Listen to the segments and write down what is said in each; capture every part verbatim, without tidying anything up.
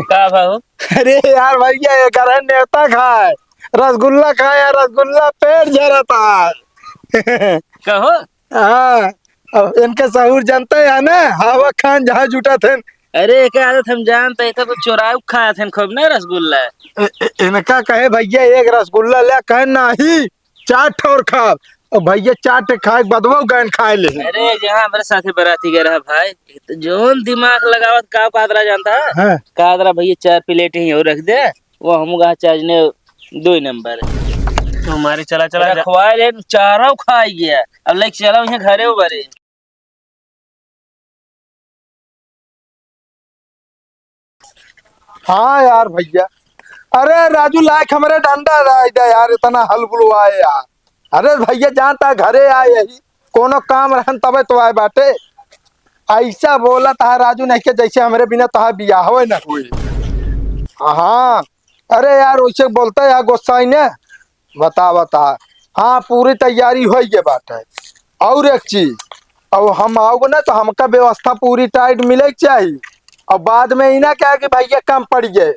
का भाव? अरे यार भैया, ये घर है नेवता खाए, रसगुल्ला खाए यार, रसगुल्ला पेट झरता है। कहो। हाँ, अब इनके सहूर जनते है ना, हवा खान जहाँ जुटत हैं। अरे, एक आदत हम जानते हैं, तो चोराऊ खात हैं खूब ना रसगुल्ला। ए-, ए-, इनका कहे भैया एक रसगुल्ला ले, कहे नाही, चार ठोर खाब। और भैया चार ठे खाए के बदबो गैन खाए ले। अरे, जहाँ हमारे साथे बराती गए रहा भाई, तो जोन दिमाग लगावत का कादरा जानता है? हाँ। कादरा भैया चार प्लेट ही और रख दे, वो हम गा चार्ज ने दो ही नंबर। हमारे चला, चला जा। रखवा ले, चारों खाई गया। अब लेके चला वहीं घरे उबरे। हाँ यार भैया, अरे राजू लायक हमरे डंडा रह दे यार, इतना हलबुलवाए यार। अरे भैया जानता घरे आए यही, कोनो काम रहन तबे तो आए बाटे। ऐसा बोलत है राजू नहीं के जैसे हमरे बिना तोहार बियाह होए न होए। हाँ, अरे यार वैसे बोलता है यार गोसाई ने, बता, बता। हाँ, पूरी तैयारी होइ गए बाटे। और एक चीज, अब हम आओगे ना तो हमका व्यवस्था पूरी टाइट मिले के चाही। अब बाद में ई ना कहे कि भैया कम पड़ गए।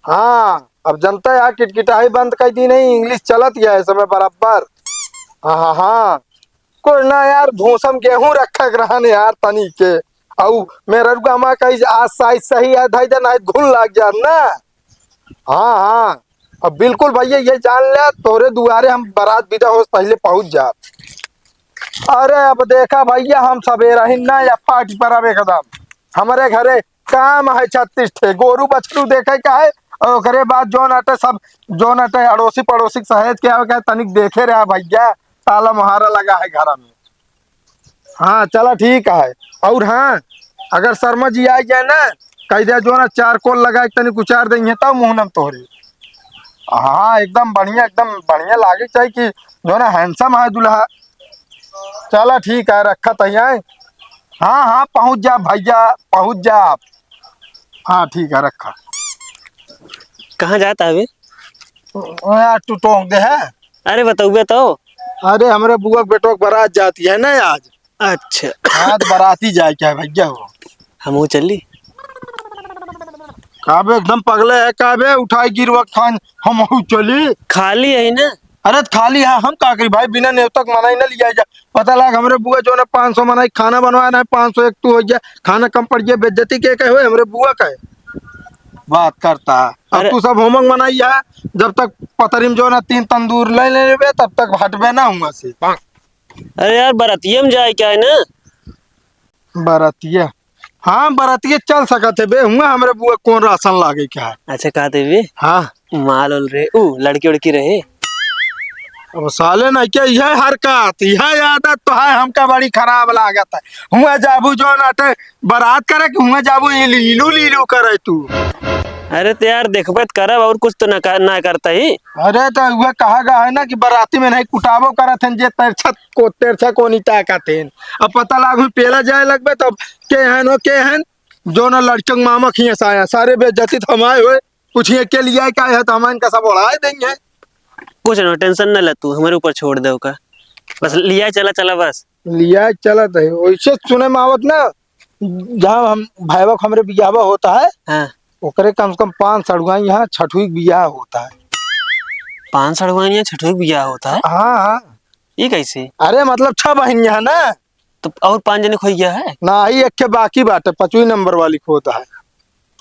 हाँ, अब जनता है किटकिटाही बंद कर दी नहीं, इंग्लिश चलत गया है समय बराबर। हाँ, हाँ, हाँ। कुछ ना यार, भूसम गेहूं रखे के रहन यार तनी के। अउ मेहररुआ हमार कही आज साइज सही है, धई दे, नहीं घुन लाग जात ना। हाँ, हाँ, अब बिल्कुल भैया ये जान ले, तोरे दुआरे हम बारात विदा होस पहले पहुंच जाब। अरे अब देखा भैया, हम सवेरा ही ना या फाट पर अब एकदम हमरे घरे काम है छत्तीस ठे, गोरू बछरू देखे का है, और ओकरे बाद जौन अटे सब, जौन अटे अड़ोसी पड़ोसी के सहेज के आवे का है, तनिक देखे रहा भैया, ताला मोहारा लगा है घर में। हाँ, चला ठीक है। और हाँ, अगर शर्मा जी आ जाए ना, कह दे जो ना चार कोल लगा के तनी कुचार देंगे तब मुहनम तोहरे। हाँ, एकदम बढ़िया, एकदम बढ़िया लागे के चाही कि जो ना handsome है दूल्हा। चला ठीक है, रखा तही आए। हाँ, हाँ, पहुँच जा भैया, पहुँच जा आप। हाँ, ठीक है, रखा। कहाँ जाता है अभी? ओ यार, तू टोंक दे है। अरे, बतउबे तो। अरे, हमरे बुआ के बेटवा के बारात जाती है ना आज। अच्छा। हाँ, तो बाराती जाए क्या है भैया हो? हमहू चली। का बे, एकदम पगले है का बे? उठाई गिरवा खान, हमहू चली। खाली है ना? अरे, तो खाली है, हम का करी भाई, बिना नेवता के मनाई ना लिया जा। पता लाग हमरे बुआ जो ना पाँच सौ मनाई, खाना बनवाए ना, पाँच सौ एक तू हो गया, खाना कम पड़ गया, बेइज्जती के कहे होए, हमरे बुआ का है। बात करता है। अब अरे तू सब होमक मनाई है, जब तक पतरी में जो ना तीन तंदूर ले लेबे, तब तक हटबे ना हुआ से। अरे यार, बरतिया में जाए क्या है ना? बरतिया? हाँ, बरतिया चल सकत है बे। हुआ हमरे बुआ कौन राशन लागे क्या है? अच्छा, कहते बे? हाँ। माल उल रहे, ऊ, लड़की उड़की रहे? अब साले ना क्या, यह हरकत, यह आदत तो है हमका बड़ी खराब लागत है। हुआ जाबू जो ना ते बारात करे कि हुआ जाबू ये लीलू लीलू करे तू। अरे तो यार, देखबे त करब, और कुछ तो ना कर, ना करता ही। अरे तो वह कहा गया है ना कि बराती में नहीं कुटाबो करत हैं, जे तेरछा को, तेरछा कोनी ताकत हैं। अब पता लाग हुई पेला जाए लगबे तब के हन हो, के हन, जो ना लड़चंग मामा खिया साया, सारे बेइज्जती तो हमारे होए, कुछ ये के लिए आए का है तो हम इनका सब उड़ाए देंगे। कुछ ना, tension ना ले तू, हमारे ऊपर छोड़ दे ओका। बस लिया चला, चला बस। लिया चलत है, वैसे सुने में आवत ना, जहाँ हम भाईवा के हमरे बियाहवा होता है, हाँ। ओकरे कम से कम पाँच सड़ुआई यहाँ छठुई के बियाह होता है। पाँच सड़ुआई यहाँ छठुई के बियाह होता है? हाँ, हाँ। ये कैसे? अरे मतलब छह बहिन यहाँ ना। तो और पाँच जने खोई गया है? ना ही एक के बाकी बाटे, पाँचवीं नंबर वाली खोता है।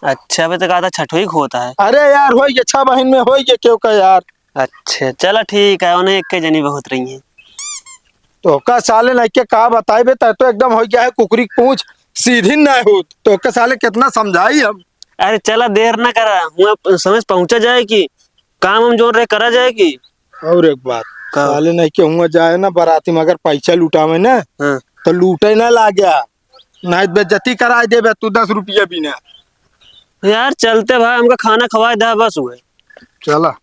अच्छा, अबे तो कहा था छठुई खोता है। अरे यार, होई गया, छह बहिन में होई गया, क्यों का यार। अच्छा, चला ठीक है, उन्हें एक के जनी बहुत रही है। तो का साले नहीं के का बताए बे, तै तो एकदम हो गया है कुकरी के पूंछ, सीधी ना हो। तो का साले कितना समझाई हम। अरे चला, देर ना करा, हुआ समय से पहुंचा जाए कि काम हम जोन रहे करा जाए कि। और एक बात, का? साले नहीं के हुआ जाए ना बाराती में अगर पैसा लुटावे ना, हाँ। तो लूटे ना लाग्या, नहीं तो बेइज्जती कराए देबे तू दस रुपया बिना। यार चलते भाई, हमका खाना खवाए दे बस हुए। चला।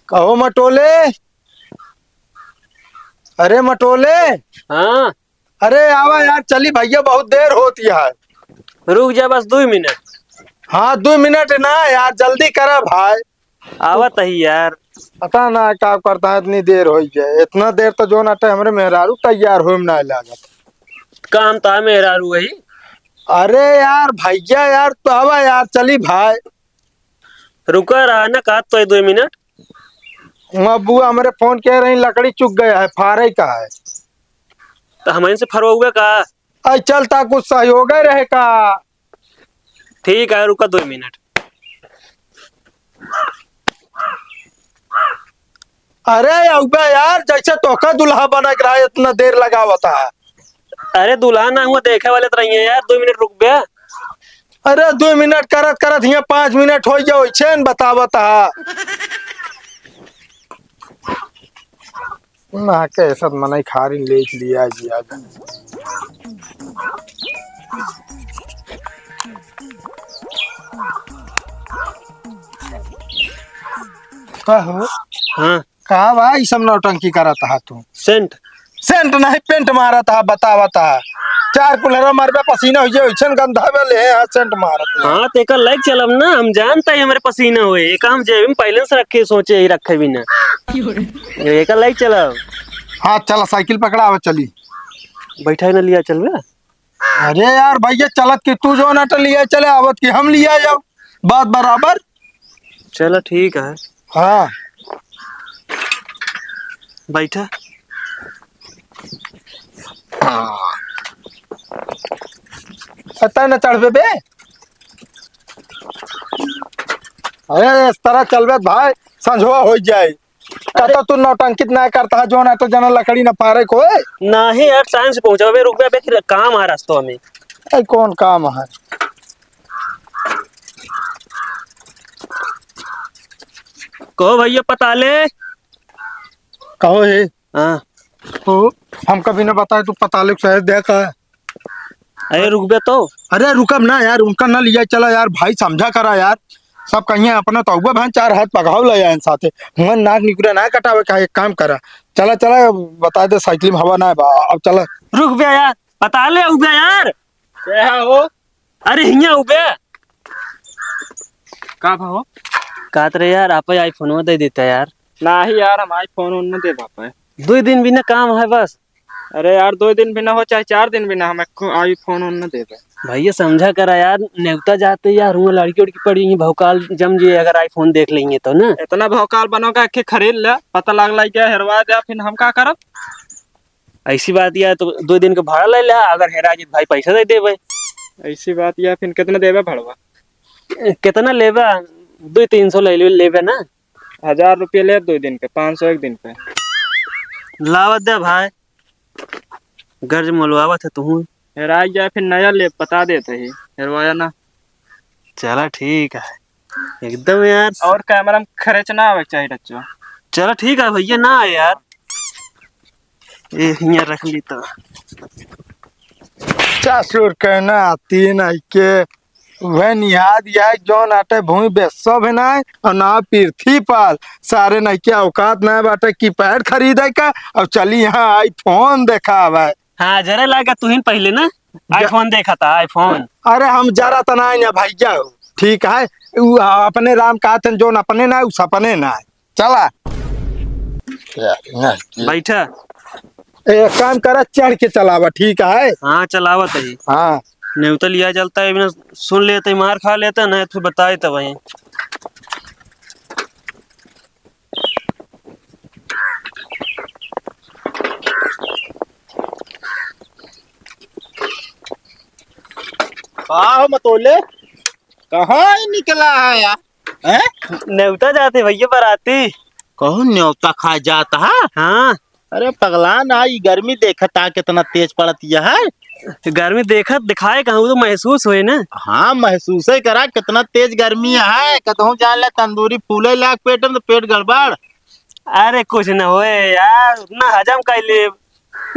कहो मटोले, अरे मटोले। हाँ। अरे आवा यार, चली भैया, बहुत देर होती है। रुक जा बस दो मिनट। हाँ, दो मिनट ना यार, जल्दी करा भाई। आवत ही यार। पता ना का करता है, इतनी देर हो गई, इतना देर तो जो ना हमरे मेहरारू तैयार होए में ना लागत। काम तो है मेहरारू वही। अरे यार भैया यार, तो आवा यार, चली भाई। रुका रहा ना, कहा तो है दो मिनट। वहाँ बुआ हमरे फोन कह रही, लकड़ी चुक गया है, फारे का है। तो हम इनसे फरवा हुआ का? आई चलता कुछ सहयोग रहे का? ठीक है, रुका दो मिनट। अरे अउबे यार, जैसे तोका दुल्हा बना के रहा, इतना देर लगावत है। अरे दुल्हा ना हुआ, देखे वाले तो रहिए यार, दो मिनट रुक बे। अरे दो मिनट करत करत हियाँ पाँच मिनट हो गया, वैसे न बतावत है। ना कैसे मनई खारी लेके लिया जिया। कहो। हाँ। का बा, ई सब नौटंकी करत हा तू? सेंट। सेंट नहीं, पेंट मारत हा, बतावत हा। चार कुल्हरा मरबे, पसीना हो जाए, ओइसन गंधावे ले, हाँ, सेंट मारत हा। हाँ, तो एकर लाइक चलब ना, हम जानता ही हमरे पसीना होए, एक हम जेब में पहले से रखे, सोचे ही रखे भी ना। एकर लाइक चलब। हाँ, चला, साइकिल पकड़ा, आवा, चली। बैठा ही ना लिया चलबे। अरे यार भैया, चलत कि तू जो ना तो लिया चले, आवत कि हम लिया जाओ, बात बराबर। चलो ठीक है। हाँ। बैठा। हाँ। अतः न चढ़बे बे। अरे इस तरह चलबे भाई, संझवा हो जाए। अरे कतो तू नौटंकित ना करता है, जो ना तो जना लकड़ी ना पारे को है। नहीं यार, टाइम से पहुंचा बे, रुक बे, बे, फिर काम है रास्ता में। ए, कौन काम है? कहो भैया, पता ले। कहो हे। हाँ। ओ, हमका भी ना बताए, तू पता ले, शायद देखा है। अरे रुक बे तो। अरे रुकब ना यार, उनका ना लिया चला यार, भाई समझा करा यार। सब कहिए अपना तो हुआ बहन चार हाथ पगाव ले आए साथे। हुआ नाक निकुरे ना कटावे का, एक काम करा। चला चला, बता दे साइकिल में हवा ना है बा, अब चला। रुक बे यार, पता ले उबे यार। क्या हो? अरे हियाँ उबे। का भा हो? कहत रहे यार, आप iPhone दे देता यार। नाही यार, हम iPhone उन न दे पापे। दो दिन भी ना काम है बस। अरे यार, दो दिन भी ना हो, चाहे चार दिन भी ना, हम एको iPhone उन न देबे। भैया समझा करा यार, नेवता जाते यार, हुआ लड़की उड़की पड़ी ही, भौकाल जम जे अगर iPhone देख लेंगे तो ना। इतना भौकाल बनो का, एक खरीद ले, पता लग लग गया, हेरवा दे, फिर हम का करब? ऐसी बात यार, तो दो दिन का भाड़ा ले ले, अगर हेरा जी तो भाई पैसा दे देबे। ऐसी बात यार, फिर कितना देबे भाड़वा? कितना लेबे? दो तीन सौ ले ले, लेबे ना। हजार रुपये ले दो दिन के, पाँच सौ एक दिन पे। लावत दे भाई, गर्ज मोलवावत है तू। हेराई जाए फिर नया ले, बता देते ही, हेरवाया ना। चला ठीक है, एकदम यार। और कैमरा में खरेच ना आवे के चाहिए टच्चो। चला ठीक है भैया, ना आए यार। ए, हियाँ रख ली तो। ससुर के नाती नहीं के, वह निहाद यह जौन आटे भूमि बेचो भी नाय और ना पृथ्वी पाल। सारे नहीं के औकात ना बाटे keypad खरीदे का और चली यहाँ iPhone देखावे। हाँ, जरे लागे तुहिन पहले ना जा- iPhone देखा था, iPhone। अरे हम जरा तो ना ना भैया, ठीक है, उ अपने राम कहत हैं, जौन अपने ना, उ सपने ना। चला। यार, नहीं। बैठा। ए, एक काम करा, चढ़ के चलावा, ठीक है? हाँ, चलावत है। हाँ। नेवता लिया चलता है, बिना सुन लेते, मार खा लेते, नहीं तो बताए तब वहीं। का हो मतोले, कहाँ ही निकला है यार? हैं? नेवता जाते भैया, बराती। कहूँ न्योता खाए जात हा? हाँ। अरे पगला ना, ई गर्मी देखत हा कितना तेज पड़त यह है। गर्मी देखत दिखाए कहूँ तो महसूस होए ना। हाँ, महसूस ही करा कितना तेज गर्मी है। कतहूँ जान ले तंदूरी फूले लाग पेट में तो पेट गड़बड़। अरे कुछ न होए यार, उतना हजम कर ले।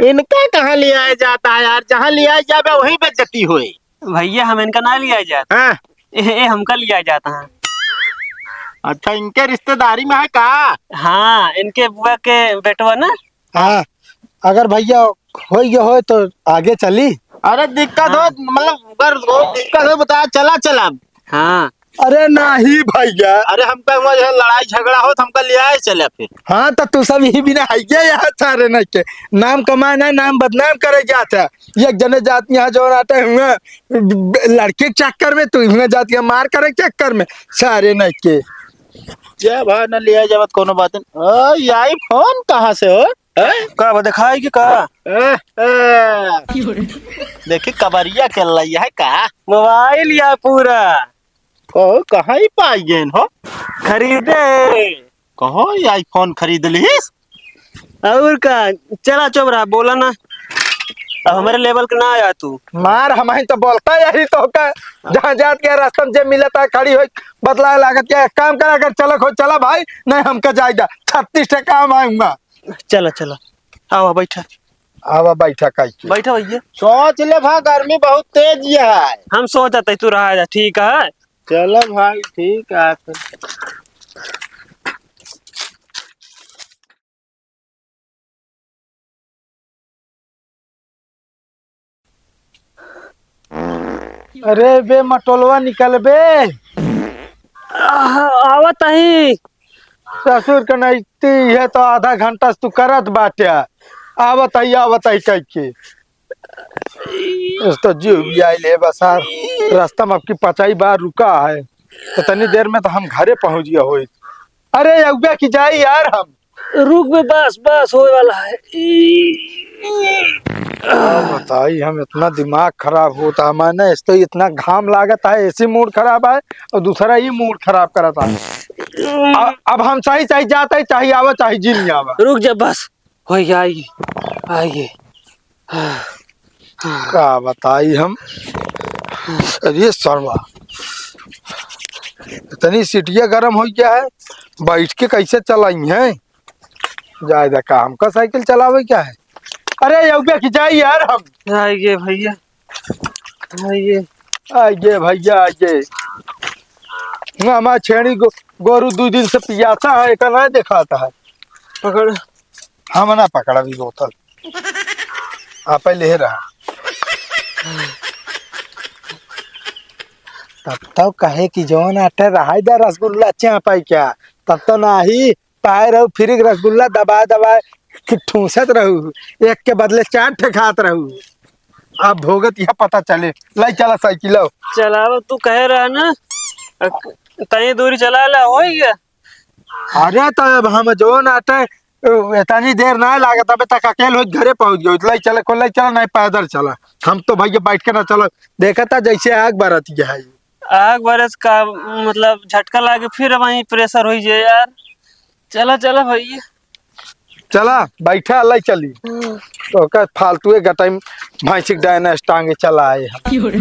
इनका कहाँ ले आया जाता है यार, जहाँ ले आया जाबे वहीं बेइज्जती होए। भैया हम इनका ना लिया जाता। हाँ। ए, ए, हमका लिया जाता है। अच्छा, इनके रिश्तेदारी में है का? हाँ, इनके बुआ के बेटवा ना। हाँ, अगर भैया हो गया हो तो आगे चली। अरे दिक्कत हो, हाँ। मतलब अगर हो दिक्कत हो बता, चला चला। हाँ। अरे नाही भइया। अरे हमका हुआ जो है लड़ाई झगड़ा होत, हमका लियाए चला फिर। हाँ, त तू सब यही बिना हइये यहाँ सारे नहीं के। नाम कमाए ना, नाम बदनाम करे जात है। एक जने जात यहाँ जो रहते हुए लड़के के चक्कर में, तू हुए जात यहाँ मार करे के चक्कर में, सारे नहीं के। जा भाई, ना लिया जावत कोनो बात नहीं। ओ, ये iPhone कहाँ से हो? हैं? का बा, देखाई कि का? ए, ए। देखी कबरिया के लइया है का? मोबाइल या पूरा। कहो, कहाँ ही पाई गेन हो? खरीदे। कहो, ये iPhone खरीद लिहिस? और का? चला चुप रहा, बोला ना। अब हमारे level का ना आया तू। मार, हम ही तो बोलता यही तो का। जहाँ जात के रास्ता में जे मिलत है, खड़ी होई, बतलाए लागत के। एक काम करा, अगर चलक हो, चला भाई, नहीं हमका जाए जा। छत्तीस ठे काम आऊंगा। चला, चला। आवा, बैठा। आवा, बैठा, काई के? बैठा भइया। सोच ले भा, गर्मी बहुत तेज है। हम सोचत है, तू रहा जा, ठीक है? चला भाई, ठीक है फिर। अरे बे मटोलवा निकल बे। आ, आवत ही। ससुर के नैती है तो आधा घंटा से तू करत बाटे। आवत ही, आवत ही कह के। इस तो जीव भी आइल है बसार। रास्ता में आपकी पचाई बार रुका है। इतनी देर में तो हम घरे पहुंच गया होई। अरे अउबे की जाई यार हम। रुक बे, बस, बस, होए वाला है। ई, ई, का बताई हम, इतना दिमाग खराब होता है, मैंने इस तो इतना घाम लागत है, ऐसी मूड खराब है और दूसरा ही मूड खराब करता है। अ-, अब हम चाहे, चाहे जाता है, चाहे आवा, चाहे जी नहीं आवा। रुक जा, बस, होई गया, आइए, आइए। का बताई हम। अरे सरवा, इतनी सीटिया गरम हो गया है, बैठ के कैसे चलाई है? जाए दा का, हमका साइकिल चलावे क्या है? अरे यौबे की जाई यार हम। आइए भइया, आइए। आइए भइया, आइए। ना, हमार छेड़ी गो-, गोरू दू दिन से पियासा है, एका ना देखाता है। पकड़। हम ना पकड़ब ई बोतल। आपे लेहे रहा। तब तो कहे कि जौन आटे रहाई दा रसगुल्ला चापा क्या, तब तो नाही पाए रहू फ्री के रसगुल्ला दबाए दबाए कि ठूसत रहू, एक के बदले चार ठे खात रहू। अब भोगत यह पता चले, लाई चला साइकिल। चलाओ, तू कहे रहा ना, अ, तई दूरी चला ला, हो गया। अरे तो अब हम जौन आटे, इतनी देर ना लागत, अबे तक अकेल हो घरे पहुंच गयो। लाई चला, को लाई चला, नहीं पैदल चला। हम तो भैया बैठ के ना चला, देखा था जैसे आग बरत गया है। आग बरस का मतलब झटका लागे, फिर वहीं प्रेशर होई जाए यार। चला, चला भैया। चला, बैठा, लाई चली। हम्म। तो का फालतू एक टाइम भैंसी के डायना टांगे चला आए हम। क्यों रे?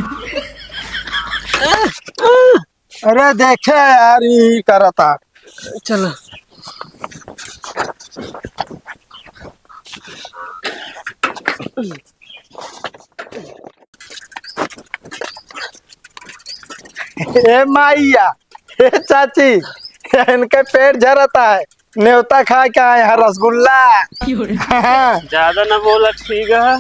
अरे देखे यार, ई करता। चला। ए माइया, ए चाची, इनके पेट झरता है, नेवता खाए के आए हैं रसगुल्ला। क्यों रे? ज्यादा ना बोला, ठीक है?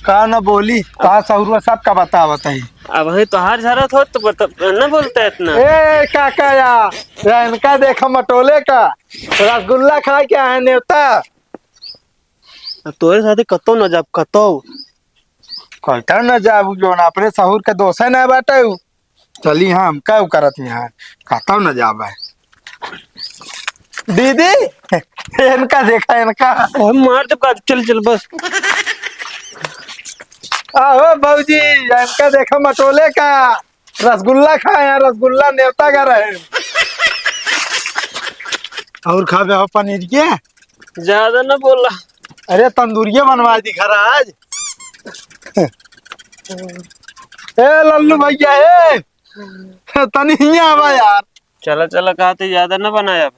का ना बोली, का सहुरुआ सबका बतावत है। अब वही तोहार झरत हो तो बता, ना बोलते इतना। ए काका या, या इनका देखा मटोले का, रसगुल्ला खाए के आए हैं नेवता। अब तोरे साथे कतौ न जाब, कतौ। कतौ न जाब, जौन अपने सहूर के दोषे न बाटे उ। चली हाँ, हम का करत यहाँ, कतौ न जाब है। दीदी, इनका देखा, इनका। हम मार देब का, चल, चल, बस। आहो भौजी, इनका देखा मटोले का। रसगुल्ला खाए हैं, रसगुल्ला नेवता का रहे। और खाबे हो पनीर के? ज्यादा ना बोला। अरे तंदूरिये बनवा दी घर आज। ए लल्लू भैया, ए तनी हियाँ आवा यार। चला, चला, कहते ज्यादा ना बनाया।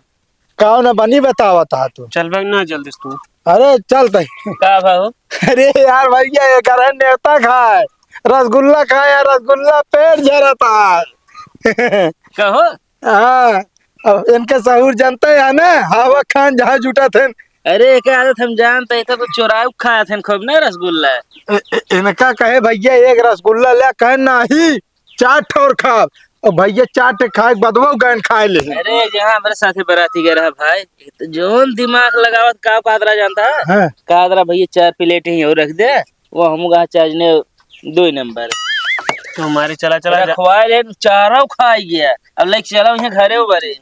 काव ना बनी बतावत हा तू। चल भाग ना जल्दी से तू। अरे चल तई। का भाव? अरे यार भैया, ये घर है नेवता खाए, रसगुल्ला खाए, रसगुल्ला पेट झरता है। कहो। हाँ, अब इनके सहूर जनते है ना, हवा खान जहाँ जुटा थे। अरे, एक आदत हम जानते हैं, तो चोराऊ खाए थे खूब ना रसगुल्ला। ए-, ए-, इनका कहे भैया एक रसगुल्ला ले, कहे नाही, चार ठौर खाब। और भैया चार ठे खाए के बाद वो गैन खाए ले। अरे, जहाँ हमारे साथे बराती गए रहा भाई, तो जौन दिमाग लगावत का कादरा जानता है? हाँ। कादरा भैया चार प्लेट ही और रख दे, वो हम कहा चार्ज ने दो ही नंबर। तुम्हारे चला, चला जा। रखवा ले, चारों खाई गया। अब लेके चला वहीं घरे उबरे।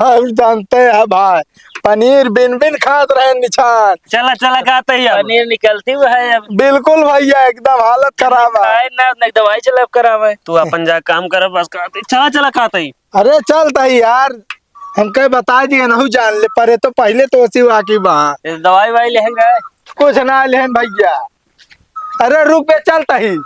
और जानते हैं भाई, पनीर बिन बिन खात रहे निछान। चला, चला, खाते ही अब। पनीर निकलती हुआ है अब। बिल्कुल भैया, एकदम हालत खराब है। खाए ना, ना दवाई चला करावे। तू अपन जा काम कर, बस खाते। चला, चला, खाते ही। अरे चलता ही यार, हमके बता दिए, नहीं जान ले, पर ये तो पहले तो उसी वाकी बा। ये दवाई वाई लेहेंगे? कुछ ना लेहन भैया। अरे रुक बे, चलता ही।